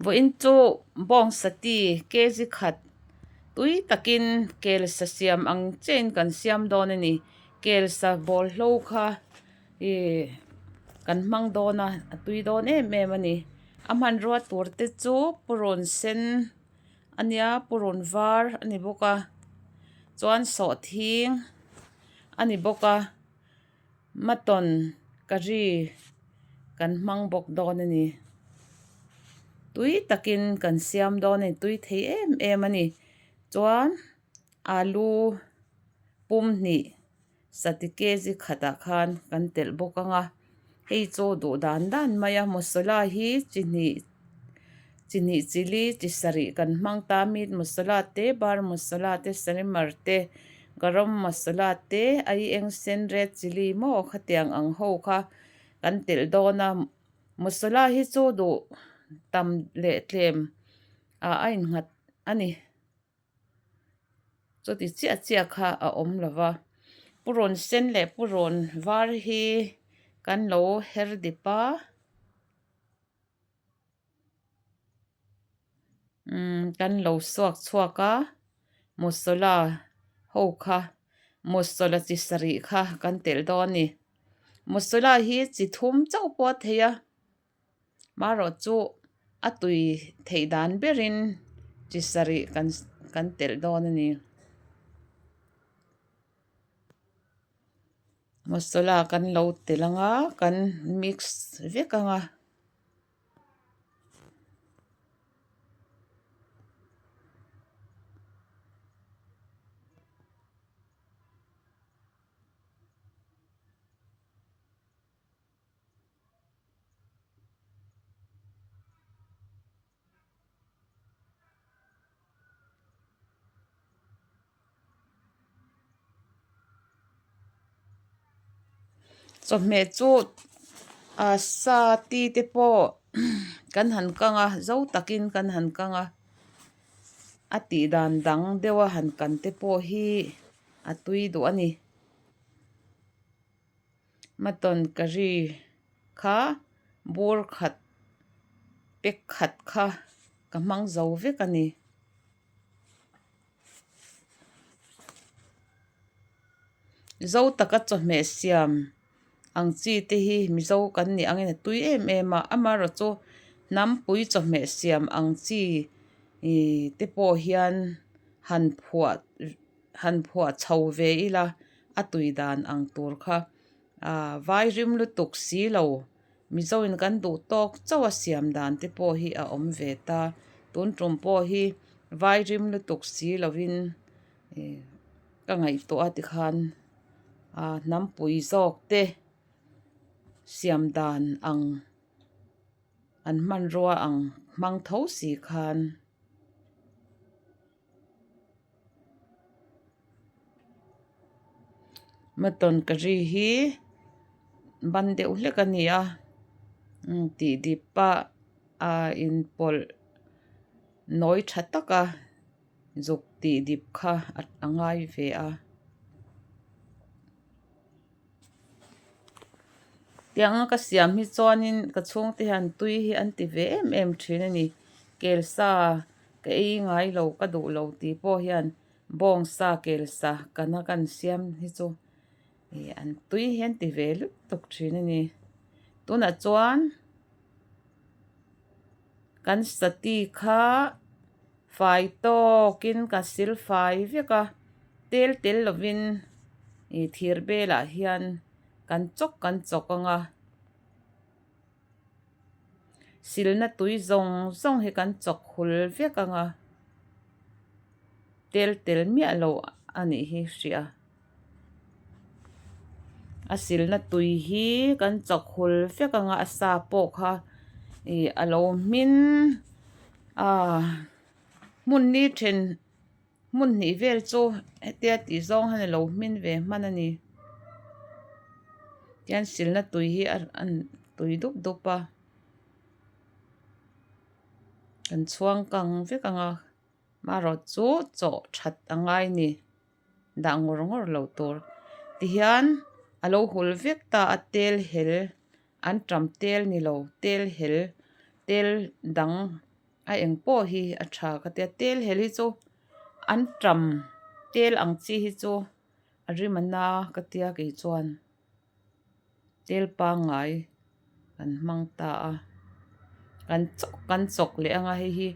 Vawiin chu bawngsa ti kg khat tui takin kelsa siam ang chiahin kan siam dawn a ni. Kelsa bawlhlo kha ihh kan hmang dawn a a tui dawn em em a ni. A hmanrua tur te chu purun sen a nia purun var a ni bawk a chuan sawhthing a ni bawk a. Mutton curry kan hmang bawk dawn a ni. Tui takin kan siam dawn a ni tui thei em em a ni. Chuan alu pum hnih sati kg khatah khan kan telh bawk ang a hei chu duh dan dan mai a masala hi chi hnih chi hnih chili chi sarih kan hmang ta a meat masala te bar masala te sarimar te garam masala te aieng sen red chilli maw khatiang ang ho kha kan telh dawn a masala hi chu duh tam leh tlem ah a innghat a ni. Chuti chiah chiah kha a awm lo va, purun sen leh purun var hi kan lo her dip a, umm kan lo suak chhuak a, masala ho kha masala chi sarih kha kan telh dawn a ni. Masala hi chi thum chauh pawh a thei a. Marawh chu a tui theih dan berin chi sarih kan kan telh dawn a ni. Masala kan lo telh ang a kan mix vek ang a. Chawhmeh chu ah sa ti te pawh kan han kang a zo takin kan han kang a a tih dan dang deuh a han kan te pawh hi a tui duh a ni. Mutton curry kha bur khat pack khat kha ka hmang zo vek a ni. Zo taka chawhmeh siam ang chi te hi mizo kan nih angin a tui em em a amaherawhchu hnampui chawhmeh siam ang chi ihh te pawh hian han phuah han phuah chho ve ila a tui dan ang tur kha ah vai rim lutuk si lo mizo in kan duh tawk chauh a siam dan te pawh hi a awm ve ta tun tum pawh hi vai rim lutuk si lo in ih ka ngaihtuah a tikhan ah hnampui zawk te siam dan ang an hmanrua ang hmang tho si khan. Mutton curry hi ban deuh hlek a ni a tih dip a ah inpawlh nawi tha tak a zuk tih dip kha a ngai ve a. Tiang a ka siam hi chuanin ka chhungte hian tui hi an ti ve em em thin a ni. Kelsa ka ei ngai lo ka duh lo tih pawh hian bawngsa kelsa kana kan siam hi chu ih an tui hi an ti ve lutuk thin a ni. Tunah chuan kan sati kha fai tawkin ka sil fai vek a tel tel lovin ih thir belah hian kan chawk kan chawk ang a silna tui zawng zawng hi kan chawk hul vek ang a tel tel miah lo a nih hi hria. A silna tui hi kan chawk hul vek ang a a sa pawh kha ih a lo hmin ah hmun ni then hmun hnih vel chu hetia tih zawng hian a lo hmin ve hman a ni tihian silna tui hi a tui dup dup a kan chhuang kang vek ang a marawh chu chawh that a ngai a ni. Dah ngawr ngawr lo tur tihian a lo hul vek ta a tel hel an tam tel ni lo tel hel tel dang. A eng pawh hi a tha ka tia tel hel hi chu an tam tel ang chi hi chu a rim a na ka tia kei chuan tel pangngai kan hmang ta a kan chawk kan chawk leh anga hei hi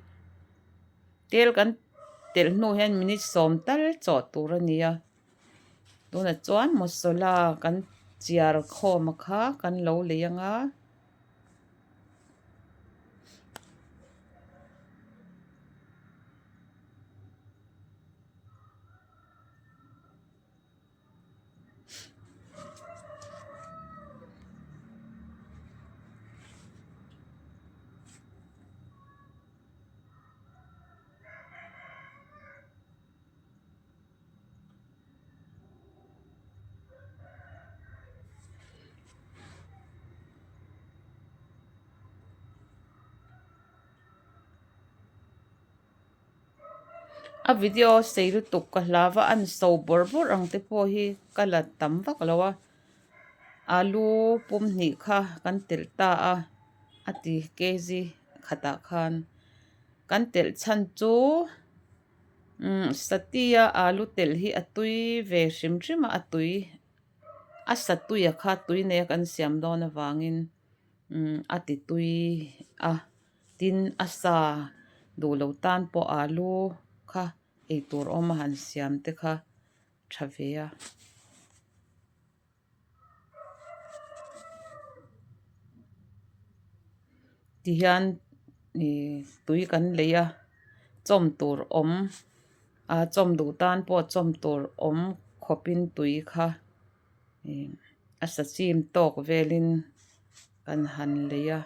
tel kan telh hnu hian minute sawm tal chawh tur a ni a tunah chuan masala kan chiar khawm a kha kan lo lei anga. A video sei lutuk ka hlau a an so bawrh bawrh ang te pawh hi ka la tam vak lo a alu pum hnih kha kan telh ta a a ti kg khatah khan kan telh chhan chu. Umm satia alu telh hi a tui ve hrim hrim a a tui a satuia kha tui nei a kan siam dawn avangin umm a ti tui a tin a sa duh lo tan pawh alu kha eitur awm a han siam te kha tha ve a. Tihian ih tui kan lei a chawm tur awm a chawm duh tan pawh chawm tur awm khawpin tui kha ih a sa chim tawk velin kan han lei a.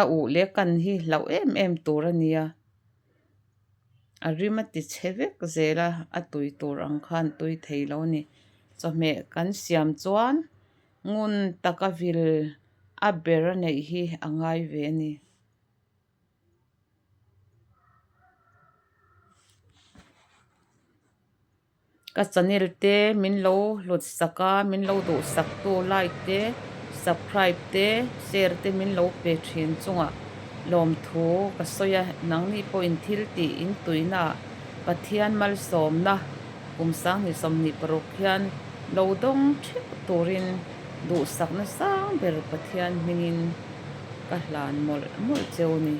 A uh leh kan hi hlauh em em tur a nia. A rim a ti chhe vek zel a a tui tur ang khan tui thei lo a ni chawhmeh kan siam chuan ngun taka vil a ber a neih hi a ngai ve a ni. Ka channel te min lo hlut sak a min lo duh sak tu like te subscribe te share te min lo pe thin chungah lawmthu ka sawi a nangni pawhin thil tih in tuina ah Pathian malsawmna kum sanghnih 26 hian lo dawng theuh turin duhsakna sang ber Pathian hmingin ka hlan mawlh mawlh cheu a ni.